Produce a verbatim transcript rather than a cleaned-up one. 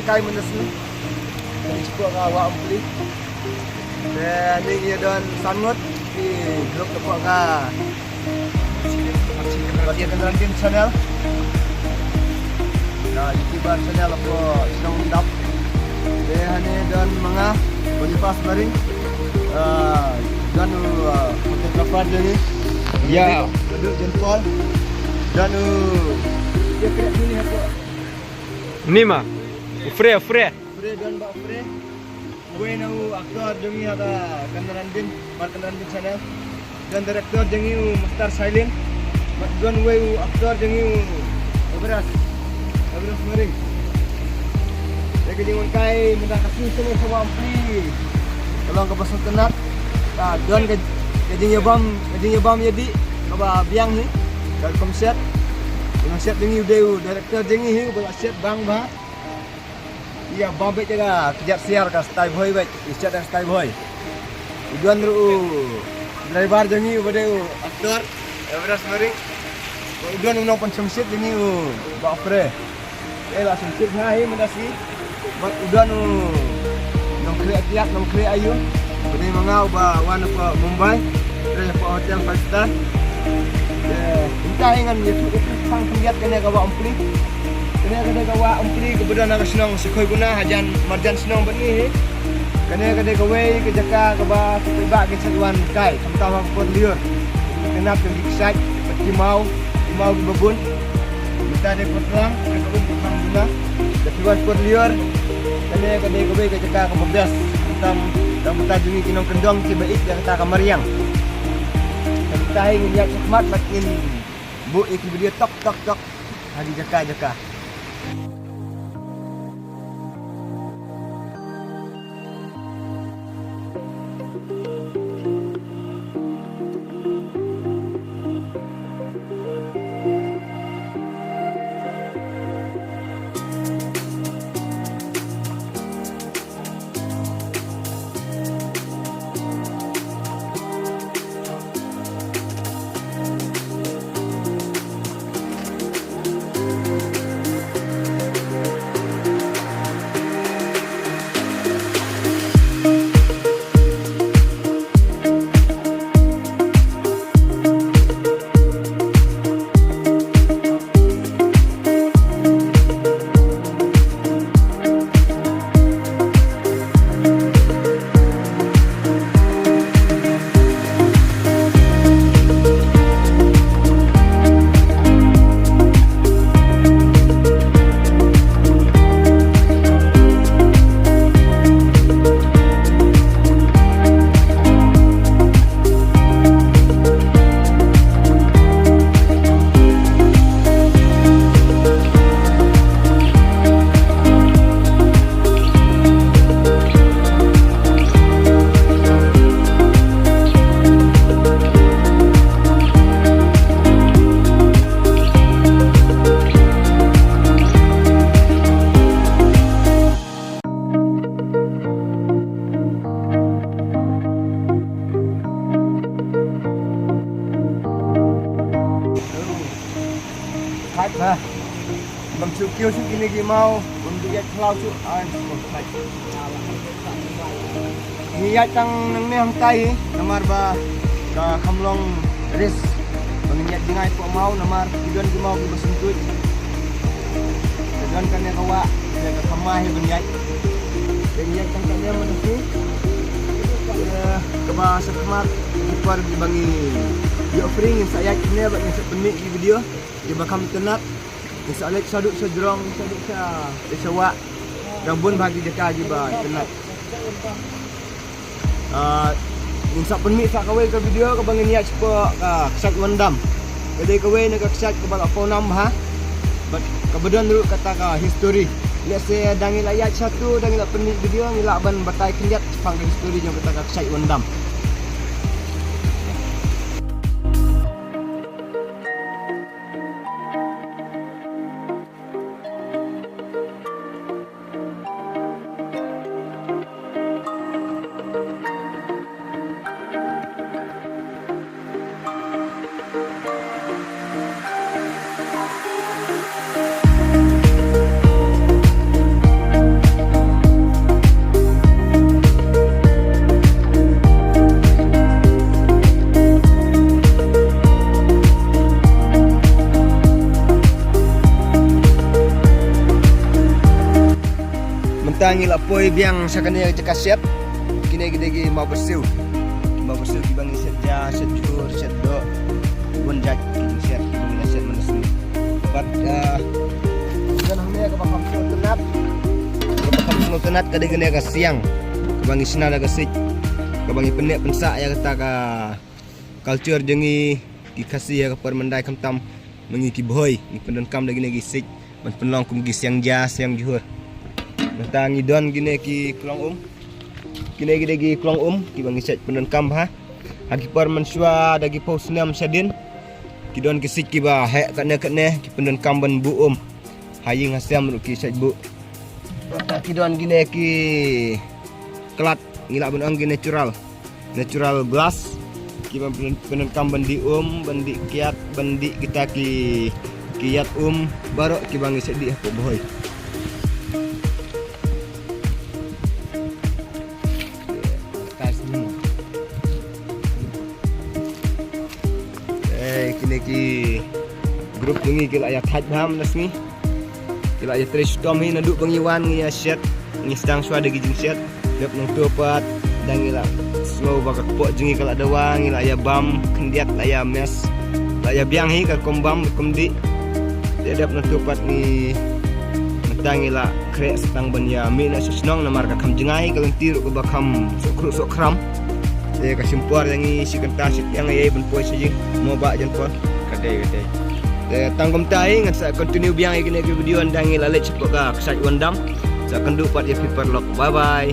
Kai mynta sni. Ngi shu ka Wah Umpli. Te ngi ïa don san ngut ki group ka ka Party Kynrad Din channel. Ka YouTuber channel ko Shnong Dap. Te hangne don ma nga Boniface Maring. Ah, don u, ah, photographer jong ngi. Ya. Don u John Paul. Don u, ïa, kre ni ha ko. Ni ma. U Fre, u Fre. Fre, don bah Fre. Uwei na u actor jong ngi ha ka Kynrad Din, Mar Kynrad Din channel. Don director jong ngi u Mister Silent. Bad don uwei u actor jong ngi u Everest. Everest Maring. Te ka jingwan kai mynta ka sien sien sha Wah Umpli ka long kaba sngewtynnat. Ka don ka, ka jingïabam, ka jingïabam ïadih kaba biang hi. Ka rukom shet. Rukom shet jong ngi u dei u director jong ngi hi uba la shet bang bha. Ïa, bam beit ïa ka kjat siar ka Stai Bhoi beit, i shet ka Stai Bhoi. U don ruh u driver jong ngi uba dei u actor, Everest Maring. U don u nongpynshongshit jong ngi u Bah Fre. Eh, la shongshit ha hi mynta sni. Bad u don u nongkhleh kiad, nongkhleh ayu. Ba dei ma nga uba wan na Mumbai. Te na hotel five star. Te mynta hi ngan ïathuh ïathuh tang khyndiat kane ka Wah Umpli. Kane ka dei ka Wah Umpli kaba don ha ka shnong Sakhoibuna hajan marjan shnong bad ngi hi. Kane ka dei kawei ka jaka kaba ki paidbah ki shait wan kai khamtam ha ka por lyiur. Ki khynnah ki kshaid bad ki maw, ki maw kiba bun. Mynta dei por tlang, dei por tlang buna. Da ki wan por lyiur. Kane ka dei kawei ka jaka kaba best. Khamtam, tang mynta jong ngi ki nongkyndong kiba ïeit ïa kata ka mariang. Te mynta hi ngin ïaid shakhmat bad ngin buh ïa ki video tok tok tok ha ki jaka jaka. Thait ba. Bam shu kiew shu kine ki maw, bam ju ïaid khlaw shu, ai, bam thait. Ngi ïaid tang nangne hangtai hi, namar ba ka kham long risk. Ba ngin ïaid jngai poh maw, namar ki don ki maw kiba sngewthuh. Ka don kane ka wah, kane ka kham ma hi ban ïaid. Te ngi ïaid tang kane mynta hi. Eh, kaba sha khmat, ki por kiba ngi ïoh free ngin sa ïaid kane bad ngin sa pynmih ki video kiba kham itynnat. Ngin sa leit shaduh sha jrong, shaduh sha, sha wah. Dang bun bha ki jaka kiba itynnat. Ah, ngin sa pynmih sa kawei ka video kaba ngin ïaid shapoh ka kshaid Wandam. Ka dei kawei na ka kshaid kaba la pawnam bha. Bad kaba don ruh kata ka history. Lehse da ngi la ïaid shatu, da ngi la pynmih video, ngi lah ban batai khyndiat shaphang ka history jong kata ka kshaid Wandam. Ngi la poi biang sha kane ka jaka shet. Kine ki dei ki mawbyrsiw. Ki mawbyrsiw kiba ngi shet ja, shet jhur, shet doh. Bun jait ki jingshet kiba ngi la shet mynta sngi. Bad, ah, don hangne kaba kham sngewtynnat. Kaba kham sngewtynnat ka dei kane ka siang kaba ngi shna da ka siej, kaba ngi pynneh pynsah ïa kata ka culture jong ngi ki Khasi ha ka por mynta. Khamtam ma ngi ki Bhoi ngi pyndonkam da kine ki siej ban pynlong kum ki siang ja, siang jhur. Mynta ngi don kine ki klong um. Kine ki dei ki klong um kiba ngi shet pyndonkam bha. Ha ki por mynshuwa da ki phew snem shadien, ki don ki siej kiba heh katne katne, ki pyndonkam ban buh um ha ïing ha sem ruh ki shet buh. Mynta ki don kine ki klat, ngi lah ban ong ki natural, natural glass, kiba pyn-, pyndonkam ban dih um, ban dih kiad, ban dih kita ki, ki ïat um baroh kiba ngi shet dih hapoh Bhoi. Eh, kine ki group jong ngi ki la ïa thait bha mynta sngi. Ki la ïa trei shitom hi, naduh ba ngi wan ngi ïa shet, ngi sdang shuwa da ki jingshet. Dep nangto pat da ngi la sngew ba ka kpoh jong ngi ka la dawa, ngi la ïa bam khyndiat, la ïa mes, la ïa biang hi ka rukom bam rukom dih. Te dep nangto pat ngi, mynta ngi la khreh sa tang ban ïa mih noh sha shnong namar ka kham jngai, ka lynti ruh kaba kham sohkhruh sohkhram. Te ka shim por ïa ngi shi kynta shi tnga ïa ban poi sha ïing, mo Bah John Paul. Ka dei, ka dei. Te tang kumta hi ngan sa continue biang ïa kine ki video ynda ngi la leit shapoh ka kshaid Wandam. Sa kynduh pat ïa phi paralok. Bye bye.